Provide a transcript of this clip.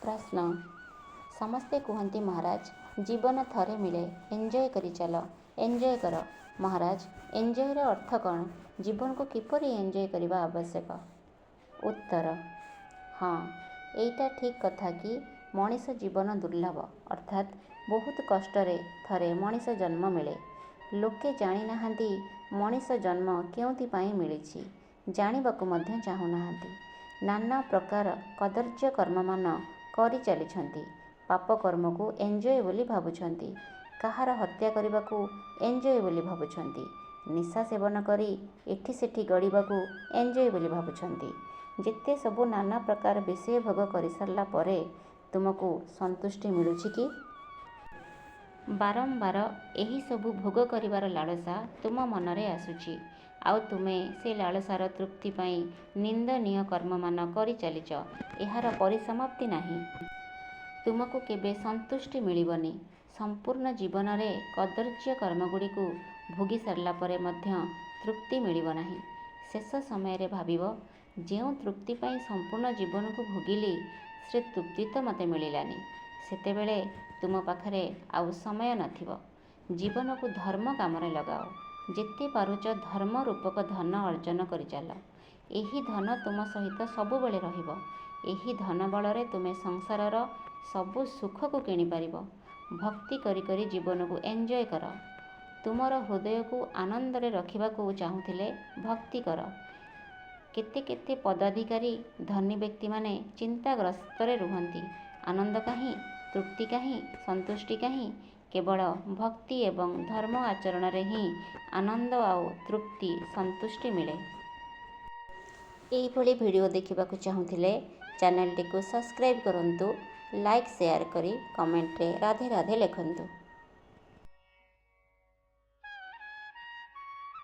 ପ୍ରଶ୍ନ, ସମସ୍ତେ କୁହନ୍ତି ମହାରାଜ, ଜୀବନ ଥରେ ମିଳେ, ଏନ୍ଜୟ କରିଚାଲ, ଏନ୍ଜୟ କର। ମହାରାଜ, ଏନ୍ଜୟର ଅର୍ଥ କ'ଣ? ଜୀବନକୁ କିପରି ଏନ୍ଜୟ କରିବା ଆବଶ୍ୟକ? ଉତ୍ତର, ହଁ, ଏଇଟା ଠିକ୍ କଥା କି ମଣିଷ ଜୀବନ ଦୁର୍ଲଭ ଅର୍ଥାତ୍ ବହୁତ କଷ୍ଟରେ ଥରେ ମଣିଷ ଜନ୍ମ ମିଳେ। ଲୋକେ ଜାଣିନାହାନ୍ତି ମଣିଷ ଜନ୍ମ କେଉଁଥିପାଇଁ ମିଳିଛି। ଜାଣିବାକୁ ମଧ୍ୟ ଚାହୁଁନାହାନ୍ତି। ନାନା ପ୍ରକାର କଦର୍ଯ୍ୟ କର୍ମମାନ କରିଚାଲିଛନ୍ତି। ପାପ କର୍ମକୁ ଏନ୍ଜୟ ବୋଲି ଭାବୁଛନ୍ତି। କାହାର ହତ୍ୟା କରିବାକୁ ଏନ୍ଜୟ ବୋଲି ଭାବୁଛନ୍ତି। ନିଶା ସେବନ କରି ଏଠି ସେଠି ଗଡ଼ିବାକୁ ଏନ୍ଜୟ ବୋଲି ଭାବୁଛନ୍ତି। ଯେତେ ସବୁ ନାନା ପ୍ରକାର ବିଷୟ ଭୋଗ କରିସାରିଲା ପରେ ତୁମକୁ ସନ୍ତୁଷ୍ଟି ମିଳୁଛି କି? ବାରମ୍ବାର ଏହିସବୁ ଭୋଗ କରିବାର ଲାଳସା ତୁମ ମନରେ ଆସୁଛି। ଆଉ ତୁମେ ସେ ଲାଳସାର ତୃପ୍ତି ପାଇଁ ନିନ୍ଦନୀୟ କର୍ମମାନ କରିଚାଲିଛ। ଏହାର ପରିସମାପ୍ତି ନାହିଁ। ତୁମକୁ କେବେ ସନ୍ତୁଷ୍ଟି ମିଳିବନି। ସମ୍ପୂର୍ଣ୍ଣ ଜୀବନରେ କଦର୍ଯ୍ୟ କର୍ମଗୁଡ଼ିକୁ ଭୋଗି ସାରିଲା ପରେ ମଧ୍ୟ ତୃପ୍ତି ମିଳିବ ନାହିଁ। ଶେଷ ସମୟରେ ଭାବିବ, ଯେଉଁ ତୃପ୍ତି ପାଇଁ ସମ୍ପୂର୍ଣ୍ଣ ଜୀବନକୁ ଭୋଗିଲି, ସେ ତୃପ୍ତି ତ ମୋତେ ମିଳିଲାନି। ସେତେବେଳେ ତୁମ ପାଖରେ ଆଉ ସମୟ ନଥିବ। ଜୀବନକୁ ଧର୍ମ କାମରେ ଲଗାଅ। ଯେତେ ପାରୁଛ ଧର୍ମ ରୂପକ ଧନ ଅର୍ଜନ କରିଚାଲ। ଏହି ଧନ ତୁମ ସହିତ ସବୁବେଳେ ରହିବ। ଏହି ଧନ ବଳରେ ତୁମେ ସଂସାରର ସବୁ ସୁଖକୁ କିଣିପାରିବ। ଭକ୍ତି କରି କରି ଜୀବନକୁ ଏନ୍ଜୟ କର। ତୁମର ହୃଦୟକୁ ଆନନ୍ଦରେ ରଖିବାକୁ ଚାହୁଁଥିଲେ ଭକ୍ତି କର। କେତେ କେତେ ପଦାଧିକାରୀ, ଧନୀ ବ୍ୟକ୍ତିମାନେ ଚିନ୍ତାଗ୍ରସ୍ତରେ ରୁହନ୍ତି। ଆନନ୍ଦ କାହିଁ? ତୃପ୍ତି କାହିଁ? ସନ୍ତୁଷ୍ଟି କାହିଁ? କେବଳ ଭକ୍ତି ଏବଂ ଧର୍ମ ଆଚରଣରେ ହିଁ ଆନନ୍ଦ ଆଉ ତୃପ୍ତି, ସନ୍ତୁଷ୍ଟି ମିଳେ। ଏହିଭଳି ଭିଡ଼ିଓ ଦେଖିବାକୁ ଚାହୁଁଥିଲେ ଚ୍ୟାନେଲଟିକୁ ସବସ୍କ୍ରାଇବ୍ କରନ୍ତୁ, ଲାଇକ୍, ସେୟାର କରି କମେଣ୍ଟରେ ରାଧେ ରାଧେ ଲେଖନ୍ତୁ।